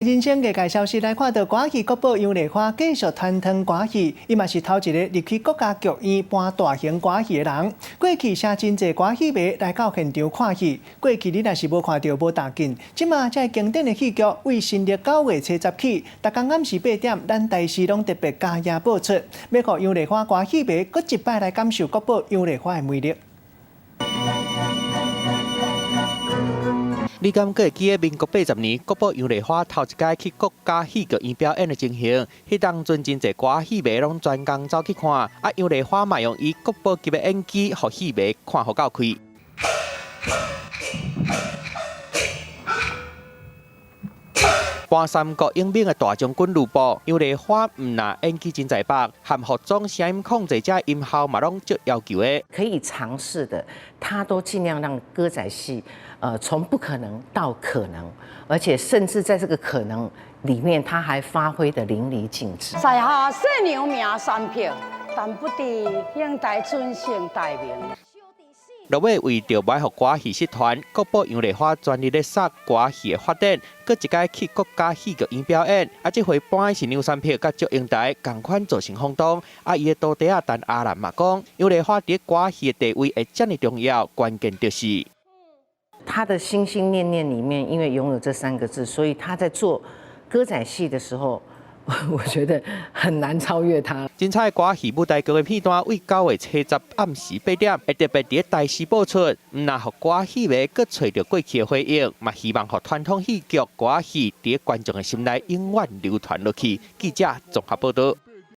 人生藝界消息來看到歌戲國寶楊麗花繼續傳承歌戲，伊嘛是頭一个入去國家劇院搬大型歌戲的人。過去誠真濟歌戲迷來到現場看戲，過去你若是無看著無當緊，這馬這个經典的戲劇為新曆9月70起，逐工暗時8點，咱台視攏特別加映播出，欲予楊麗花歌戲迷閣一擺來感受國寶楊麗花的魅力。你敢閣會記得民國80年國寶楊麗花頭一擺去國家戲劇院表演的情形？彼當陣真濟歌戲迷攏專工走去看，啊楊麗花嘛用伊國寶級的演技，予戲迷看予夠開。搬三國英明的大將軍呂布，楊麗花毋但演技真在目，含服裝、聲音控制這音效嘛攏足要求的。可以嘗試的，他都盡量讓歌仔戲，從不可能到可能，而且甚至在這個可能裡面，他還發揮得淋漓盡致。在下姓楊名三票，但不知兄台尊姓大名。落尾為著無愛予歌戲失傳，國寶楊麗花全力咧殺歌戲的發展，閣一擺去國家戲劇院表演。啊，這回搬的是梁山泊佮祝英台，仝款造成轟動。啊，伊的徒弟仔陳阿蘭嘛講，楊麗花佇歌戲的地位會遮爾重要，關鍵就是他的心心念念裡面，因為擁有這三個字，所以他在做歌仔戲的時候，我覺得很難超越他。精彩歌戲舞台劇的片段，為9月70暗時8點，會特別佇台視播出。毋但予歌戲迷閣揣著過去的回憶，嘛希望予傳統戲劇歌戲佇觀眾的心內永遠流傳落去。記者綜合報導。